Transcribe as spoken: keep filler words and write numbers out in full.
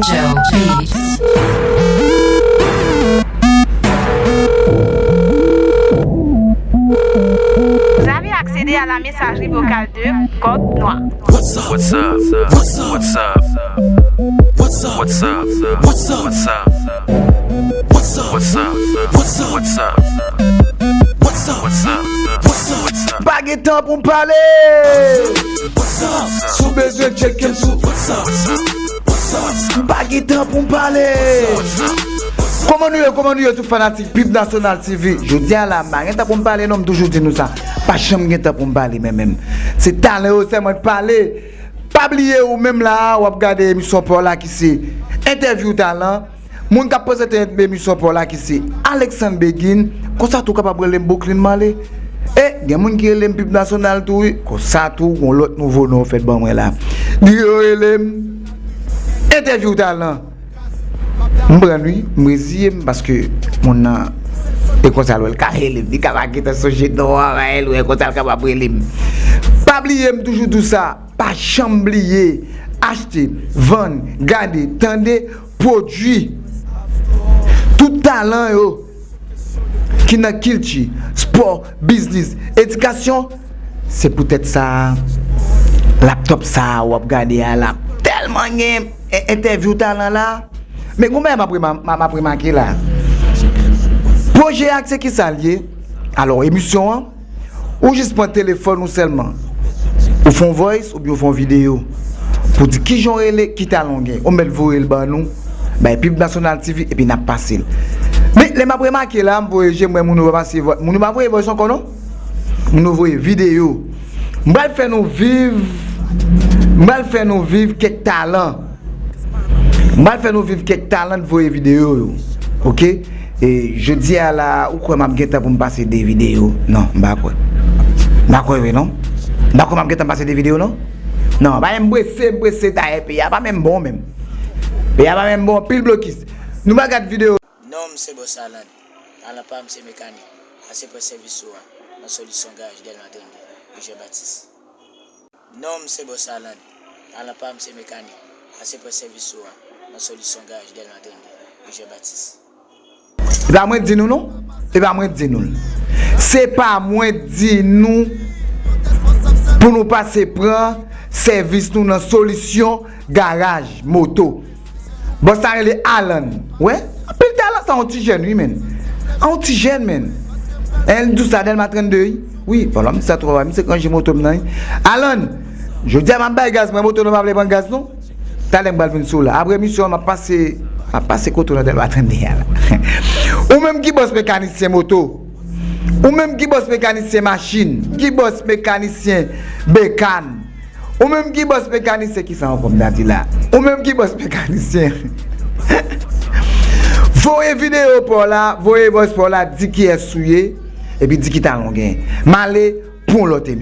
Joe Beats. Vous avez accédé à la messagerie vocale de Code Noir. What's up? What's up? What's up? What's up? What's up? What's up? What's up? What's up? What's up? What's up? What's up? What's up? What's up? What's up? What's up? Pa gen tan pou m pale. What's up? Si w bezwen tcheke m sou what's up? What's up? M pa gen tan pou m pale. Kòman nou ye, kòman nou ye, tout fanatik Pib Nasyonal T V? Jodi a la, m pa gen tan pou m pale, non, m toujou di nou sa. Pa janm gen tan pou m pale, men menm. Se talan yo sèlman k pale. Pa bliye, ou menm la, w ap gade emisyon pa w la ki se Entèvyou Talan. Moun k ap prezante emisyon pa w la ki se Alexandre Begin. Konsa tou w kapab rele m Brooklyn Marley. E gen moun ki rele m Pib Nasyonal tou, wi. Konsa tou, yon lòt nouvo non fèt ban mwen la. Li yo rele m Entèvyou Talan. M pran, wi, m reziye m paske moun nan, e konsa l wè l ka rele m. Li ka pa gentan sonje non an, e l wè konsa l kapab rele m. Pa bliye, m toujou di w sa, pa janm bliye achte, vann, gade, tande pwodui. Tout talan yo ki nan kilti, spò, biznis, edikasyon, se poutèt sa, laptòp sa a w ap gade a la, tèlman gen en-, entèvyou talan la. Men gon bagay m ap rema-, m ap remake la. Pwojè a, se kisa l ye? Alò, emisyon an, ou jis pran telefòn ou sèlman. Ou fè yon voice oubyen ou fè yon videyo. Pou di kijan w rele, ki talan w gen. Ou mèt voye l ban nou, bay Pib Nasyonal T V, epi n ap pase l. Men, lè m ap remake la, m voye je, m wè moun yo pa pase vo-, moun yo pa voye voice ankò, non. Moun yo voye videyo. M pral fè nou viv, m pral fè nou viv kèk talan. M pral fè nou viv kèk talan voye videyo yo. Oke? E jodi a la, ou kwè m ap gen tan pou m pase de videyo? Non, m pa kwè. M pa kwè vre, non. M pa kwè m ap gen tan pase de videyo, non. Non, pa menm prese, m prese, ta e peyi a pa menm bon menm. Peyi a pa menm bon, anpil blokis. Nou pa gad videyo. Non, m se Bòs Alan. Talan pa m se mekanik. Pase pran sèvis ou a nan Solisyon Garaj Dèlma trannde, rue Jean Baptiste. Non, m se Bòs Alan. Talan pa m se mekanik. Pase pran sèvis ou a nan Solisyon Garaj Dèlma trannde, rue Jean Baptiste. E pa mwen di nou, non. E pa mwen di nou l. Se pa mwen di nou pou nou pase pran sèvis nou nan Solisyon Garaj Moto. Bòs la rele Alan. Wè? Anpil talan, sa yon ti jèn, wi, menn. Yon ti jèn, menn. E l di w sa, Dèlma trannde, wi. Wi, pa la, misye twò, misye k ranje moto m nan, wi. Alan, jodi a m ap bay gaz, mwen moto nou pa vle pran gaz, non. Talè m pral vin sou w la. Apre emisyon an, m ap pase, m ap pase kote w nan Dèlma trannde a la. Ou menm ki bòs mekanisyen moto. Ou menm ki bòs mekanisyen machin. Ki bòs mekanisyen bekàn. Ou menm ki bòs mekanisyen, kisa ankò m ta di la? Ou menm ki bòs mekanisyen. Voye videyo pa w la, voye voice pa w la, di kiyès ou ye, epi di ki talan w gen. M ale pou yon lòt emisyon.